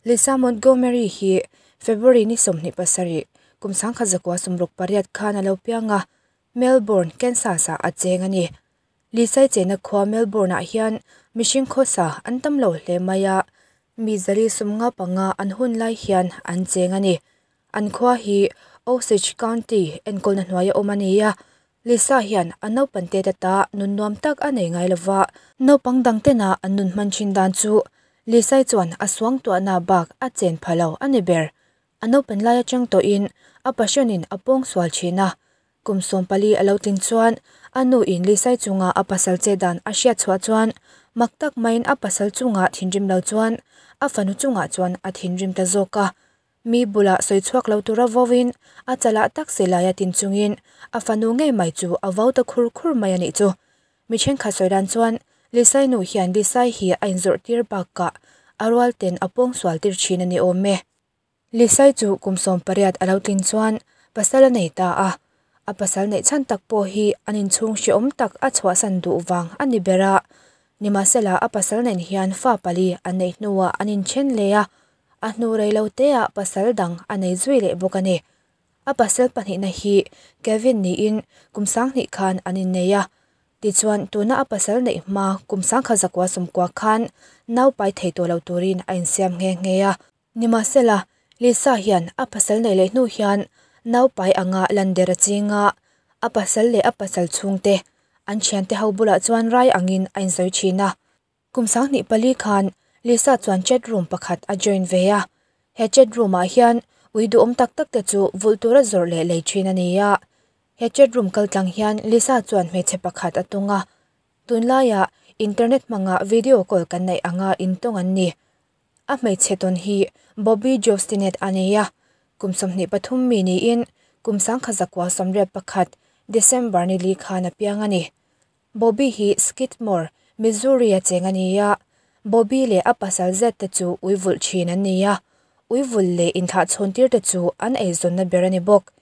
Lisa Montgomery hi February ni 27, kum 1968 khan a lo piang a, Melbourne, Kansas ah a cheng a ni. Lisa-i chenna khua Melbourne ah hian mihring khawsa an tam lo hle mai a, mi 155 an hun lai hian an cheng a ni. An khua hi Osage County enkawlna hnuaia awm a ni a, Lisa hian a naupang te ta nun nuam tak a nei ngai lova, naupang dang tena an nun hman thin dan chu Lisa-i chuan a suang tuahna bak a chen pha lo a ni ber. A naupang lai atang tawhin a passion-in a pawng sual thin a, kum 14 a lo tling chuan a nu in Lisa-i chunga a pasal che dan a hriat chhuah chuan mak tak maiin a pasal chunga thinrim lo chuan a fanu chungah chuan a thinrim ta zawk a. Mi bula sawi chhuak lo tura vawin a chalah tak silai a tin chungin a fanu ngei mai chu a vau ta khur khur mai a nih chu. Mi thenkhat sawi dan chuan Lisa-i nu hian Lisa-i hi a inzawrh tir bakah a rual ten a pawng sual tir thin a ni awm e. Lisa-i chu kum 18 a lo tling chuan pasal a nei ta a. A pasal neih chhan tak pawh hi an inchhung hreawm tak a chhuahsan duh vang a ni ber a. Nimahsela a pasal nen hian fa pali an neih hnuah an inthen leh a, a hnu rei lo teah pasal dang a nei zui leh bawk a ni. A pasal pahnihna hi Kevin niin kum 20 khan an innei a. Tichuan tuna a pasal neih hma kum 1990 khan nau pai thei tawh lo turin a insiam nghe nghe a. Nimahsela Lisa hian a pasal nei leh hnu hian nau pai anga lander a chinga, a pasal leh a pasal chhungte an thiante ho bulah chuan rai angin a insawi thin a. Kum 24 khan Lisa chuan chat room pakhat a join ve a. He chat room ah hian ui duhawm tak tak te chu vulh tura zawrh leh lei thin a ni a. He chat room kaltlang hian Lisa chuan hmeichhe pakhat a tung a. Tunlaiah internet hmanga video call kan neih anga intawng an ni. A hmeichhe tawn hi Bobby Jostinet a ni a. Kum 23 mi niin kum 1981 December ni li khan a piang a ni. Bobby hi Skidmore, Missouri a cheng a ni a. Bobby leh a pasal zet te chu ui vulh thin an ni a. Ui vulh leh inthlah chhawn tir te chu an eizawnna ber a ni bawk.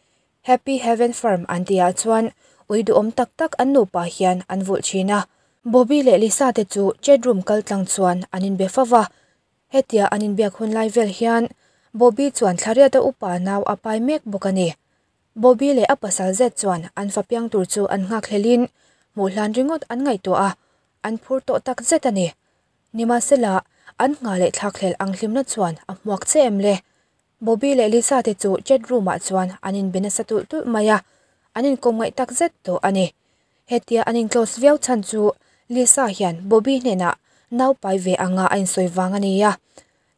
Happy Heaven Farm an tihah chuan ui duhawm tak tak an nupa hian an vulh thin a. Bobby leh Lisa te chu chat room kaltlang chuan an inbe fova. Hetia an inbiak hun lai vel hian Bobby chuan thlariata upa nau a pai mek bawk a ni. Bobby leh a pasal zet chuan an fa piang tur chu an nghak hlelin hmuh hlan ringawt an ngaihtuah a, an phur tawh tak zet a ni. Nimahsela an ngha leh thlak hlel ang hlimna chuan a hmuak che em le. Bobby leh Lisa te chu chat room ah chuan an inbe nasa tulh tulh mai a, an inkawm ngaih tak zet tawh a ni. Hetia an inclose viau chhan chu Lisa hian Bobby hnenah nau pai ve anga a insawi vang a ni a.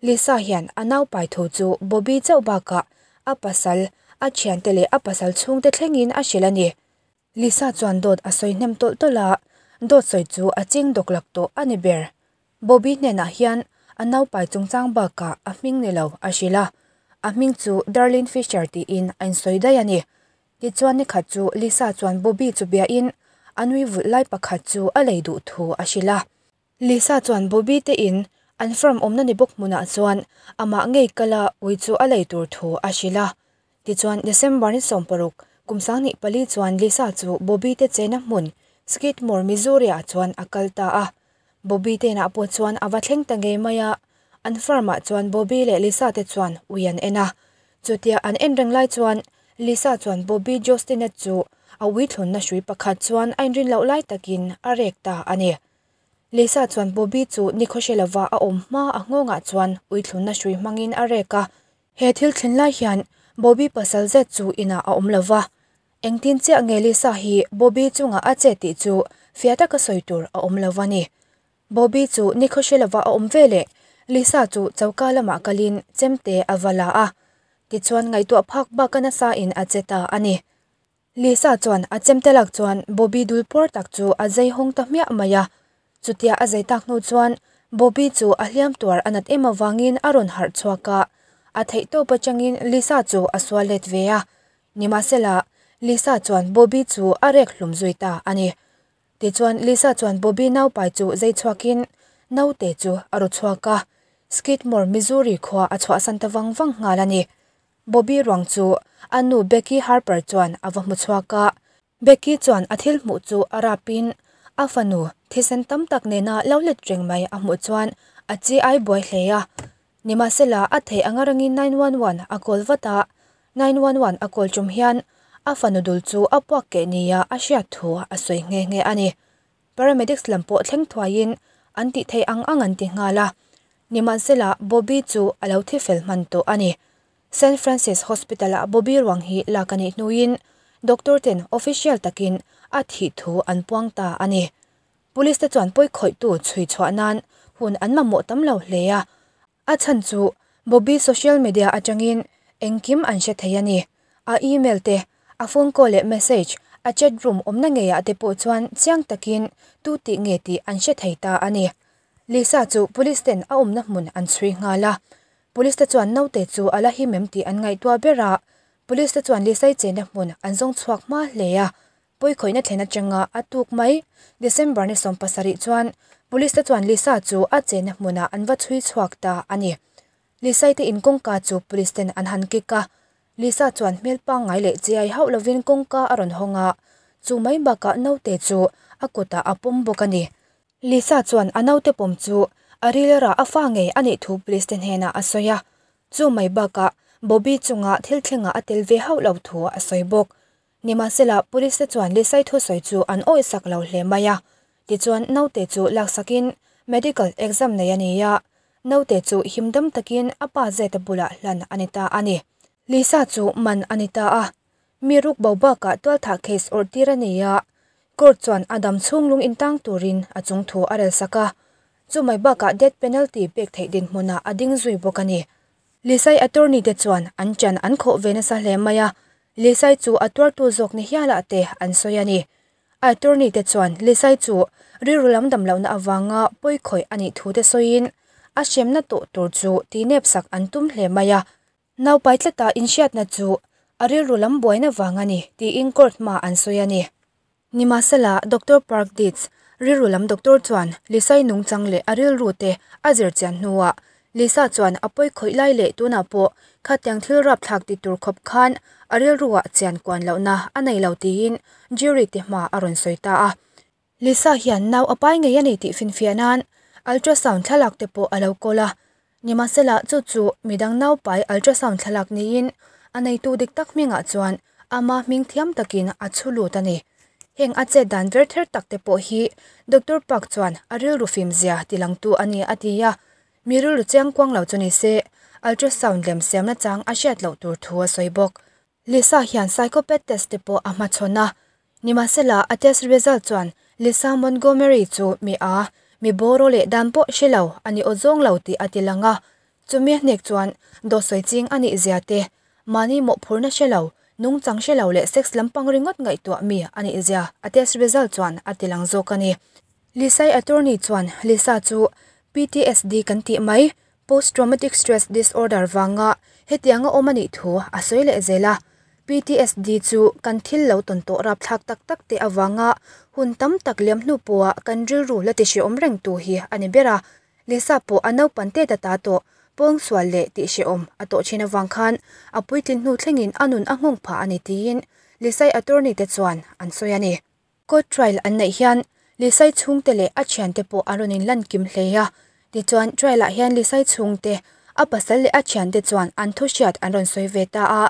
Lisa hian a nau pai thu chu Bobby chauh bakah a pasal, a thiante leh a pasal chhungte thlengin a hrilh a ni. Lisa chuan dawt a sawi hnem tawlh tawlh a, dawt sawi chu a ching dawk lak tawh a ni ber. Bobby hnenah hian a nau pai chungchang bakah a hming ni lo a hrilh a, a hming chu Darlene Fisher tiin a insawi daih a ni. Tichuan ni khat chu Lisa chuan Bobby chu biain a nui vulh lai pakhat chu a lei duh thu a hrilh a. Lisa chuan Bobby te in an farm awmna ni bawk hmunah chuan amah ngei kala ui chu a lei tur thu a hrilh a. Tichuan December ni 16 kum 24 chuan Lisa chu Bobby te chena hmun Skidmore, Missouri ah chuan a kal ta a. Bobby te inah pawh chuan a va thleng ta ngei mai a. An farm ah chuan Bobby leh Lisa te chuan ui an en a. Chutia an en reng lai chuan Lisa chuan Bobby Jostinet chu a ui thlunna hrui pakhat chuan a inrin loh lai takin a rek ta a ni. Lisa chuan Bobby chu nikhawhre lova a awm hma a nghawngah chuan ui thlunna hrui hmangin a rek a. He thil thlen lai hian Bobby pasal zet chu inah a awm lova. Engtin chiah nge Lisa hi Bobby chunga a che tih chu fia taka sawi tur a awm lova ni. Bobby chu nikhawhre lova a awm ve leh Lisa chu choka lamah kalin chemte a va la a. Tichuan ngaihtuah phak baka nasa in a che ta a ni. Lisa chuan a chemte lak chuan Bobby dul pawr tak chu a zei hawng ta hmiah mai a. Chutia a zei tak hnu chuan Bobby chu a hliam tuar a nat em awangin a rawn harh chhuak a. A theih tawp atangin Lisa chu a sual let ve a. Nimahsela Lisa chuan Bobby chu a rek hlum zui ta a ni. Tichuan Lisa chuan Bobby nau pai chu zei chhuakin naute chu a ru chhuak a. Skidmore, Missouri khua a chhuahsan ta vang vang nghal a ni. Bobby ruang chu a nu Becky Harper chuan a va hmu chhuak a. Becky chuan a thil hmuh chu a rapin a fanu thisen tam tak nena lo let reng mai a hmuh chuan a chi ai buai hle a. Nimahsela, a theih anga rangin 911 a call vat a, 911 a call tum hian a fanu dul chu a puak keh nia a hriat thu a sawi nghe nghe a ni. Paramedics lam pawh thleng thuaiin an tih theih ang ang an ti nghal a. Nimahsela, Bobby chu a lo thi fel hman tawh a ni. Saint Francis Hospital-ah Bobby ruang hi lak a nih hnuin doctor ten official takin a thih thu an puang ta a ni. Police te chuan pawi khawihtu chhui chhuah nan hun an mamawh tam lo hle a, a chhan chu Bobby social media atangin engkim an hre thei a ni. A email te, a phone call leh message, a chat room awmna ngeiah te pawh chuan chiang takin tu tih nge tih an hre thei ta a ni. Lisa chu police ten a awmna hmun an chhui nghal a, police te chuan naute chu a la him em tih an ngaihtuah ber a, police te chuan Lisa-i chenna hmun an zawng chhuak hma hle a, Pawikhawihna thlen atanga a tuk mai, December ni 17 chuan Police te chuan Lisa chu a chenna hmunah an va chhui chhuak ta a ni. Lisa-i te in kawngka chu Police ten an han kick a, Lisa chuan hmel pangngai leh chiai hauh lovin kawngka a rawn hawng a, chu mai bakah naute chu a kutah a pawm bawk a ni. Lisa chuan a naute pawm chu a rilrah a fa ngei a nih thu Police te hnenah a sawi a, chu mai bakah Bobby chunga thil thlengah a tel ve hauh lo thu a sawi bawk. Nimahsela, Police te chuan Lisai thusawi chu an awihsak lo hle mai a. Tichuan, naute chu laksakin medical exam nei a ni a, naute chu himdam takin a pa Zeta bulah hlan a ni ta a ni. Lisa chu man a ni ta a, mi ruk bo bakah tualthah case awrh tir a ni a, court chuan a dam chhung lung intang turin a chung thu a relsak a, chumai bakah death penalty pek theih dinhmunah a ding zui bawk a ni. Lisai attorney te chuan an chan an khawh ve nasa hle mai a, Lisai chu a tuartu zawk ni hialah te an sawi a ni. A attorney te chuan Lisai chu rilru lam dam lohna avanga pawi khawih a nih thu te sawiin a hremna tawh tur chu tinep sak an tum hle mai a, naupai tlata inhriatna chu a rilru lam buaina vang a ni tiin court hma an sawi a ni. Nimahsela, Doctor Park Dietz, rilru lam doctor chuan Lisa-i nungchang leh a rilru te a zir chian hnuah Lisa chuan a pawi khawih lai leh tunah pawh khatiang thil rapthlak ti tur khawp khan a rilruah chian kuan lohna a nei lo tiin jury te hma a rawn sawi ta a. Lisa hian nau a pai ngei a ni tih finfiah nan ultrasound thlalak te pawh a lo kawl a. Nimahsela, chu chu midang nau pai ultrasound thlalak niin a neitu dik tak hmingah chuan ama hming thiam takin a chhu lut a ni. Heng a chet dan ver ther tak te pawh hi Doctor Park chuan a rilru fimzia tilangtu a ni a ti a. Mi rilru chiang kuang lo chu ni se, ultrasound lem siamna chang a hriat loh tur thu a sawi bawk. Lisa hian psychopath test te pawh a hmachhawn a, nimahsela a test result chuan Lisa Montgomery chu mi a, mi bawraw leh dan pawh hre lo a ni awzawng lo tih a ti lang a, chumi a hnek chuan dawhsawi ching a nih zia te, mahni mawhphurhna hre lo, nungchang hre lo leh sex lampang ringawt ngaihtuah mi a nih zia a test result chuan a ti lang zawk a ni. Lisa-i attorney chuan Lisa chu PTSD kan tih mai, Post Traumatic Stress Disorder vanga hetianga awm a nih thu a sawi leh zel a. PTSD chu kan thil lo tawn tawh rapthlak tak tak te avanga hun tam tak liam hnu pawha kan rilru la ti hrehawm reng tu hi a ni ber a. Lisa pawh a naupan tet a ta tawh, pawngsual leh tih hrehawm a tawh thin avang khan a puitlin hnu thlengin a nun a nghawng phah a ni tiin Lisai attorney te chuan an sawi a ni. Court trial an neih hian Lisai chhungte leh a thiante pawh an rawn inlan kim hle a. Tichuan, trial ah hian Lisai chhungte, a pasal leh a thiante chuan an thu hriat an rawn sawi ve ta a.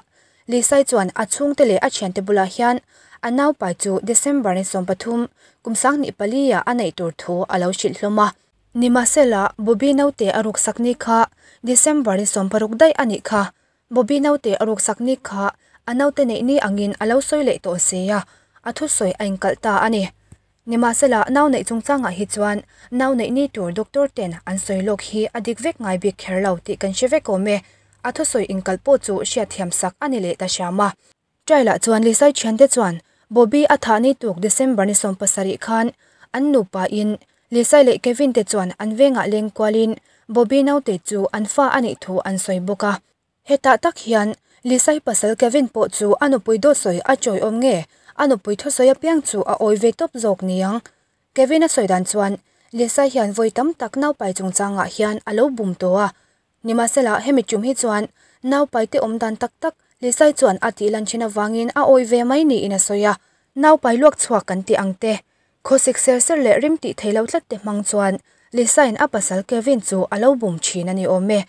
Lisai chuan a chhungte leh a thiante bulah hian a naupai chu December ni 13, kum 2004 ah a neih tur thu a lo hrilh hlawm a. Nimahsela, Bobby naute a ruksak ni kha December ni 16 daih a nih kha. Bobby naute a ruksak ni kha a naute neih ni angin a lo sawi leh tawh si a, a thusawi a inkalh ta a ni. Nimahsela, nau neih chungchangah hi chuan nau neih ni tur doctor ten an sawi lawk hi a dik vek ngai bik kher lo tih kan hre vek awm e. A thusawi inkalh pawh chu hriatthiam sak a ni leh ta hram a. Trial-ah chuan Lisai thiante chuan Bobby a thah ni tuk December ni 17 khan an nupa in Lisai leh Kevin te chuan an vengah leng kualin Bobby naute chu an fa a nih thu an sawi bawk a. Hetah tak hian Lisai pasal Kevin pawh chu a nupui dawtsawi a chawi awm nge a nupui thusawi apiang chu a awi ve tawp zawk niang. Kevin a sawi dan chuan Lisai hian vawi tam tak naupai chungchangah hian a lo bum tawh a, Nimahsela, hemi tum hi chuan naupaite awm dan tak tak Lisai chuan a tih lan thin avangin a awih ve mai niin a sawi a. Naupai luak chhuak kan tih ang te, khawsik ser ser leh rim tih thei lo tlat te hmang chuan Lisai'n a pasal Kevin chu a lo bum thin a ni awm e.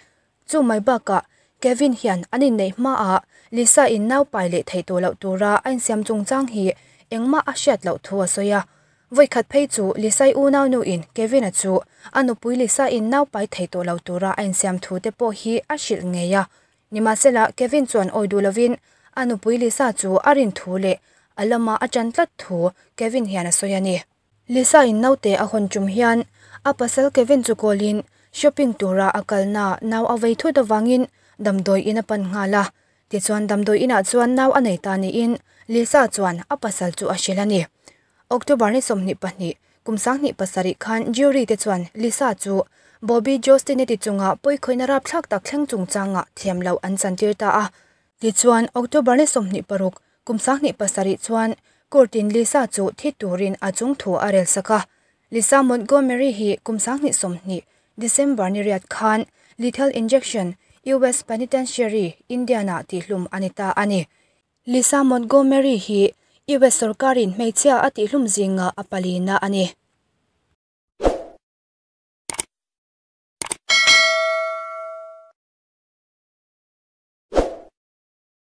Chu mai bakah Kevin hian an inneih hmaah Lisa in nau pai leh thei tawh loh tura a insiam chungchang hi engmah a hriat loh thu a sawi a. Vawikhat phei chu Lisai unaunu in Kevin-a chu a nupui Lisa in nau pai thei tawh lo tura a insiam thu te pawh hi a hrilh ngei a. Nimahsela Kevin chuan awi duh lovin a nupui Lisa chu a rin thu leh a lama a ṭan tlat thu Kevin hian a sawi a ni. Lisa in naute a hawn ṭum hian a pasal Kevin chu kawlin shopping tura a kalna nau a vei thut avangin damdawi in a pan nghal a. Tichuan damdawi inah chuan nau a nei ta niin Lisa chuan a pasal chu a hrilh a ni. October ni 22, kum 2007 khan jury te chuan Lisa chu Bobby Jostinetti chunga pawikhawihna rapthlak tak thleng chungchanga thiam loh an chantir ta a. Tichuan October ni 26, kum 2007 chuan court in Lisa chu thi turin a chung thu a rel sak a. Lisa Montgomery hi kum 2020 December ni riat khan lethal injection US Penitentiary, Indiana tihhlum a ni ta a ni. Lisa Montgomery hi US sorkarin hmeichhia a tihhlum zinga a palina a ni.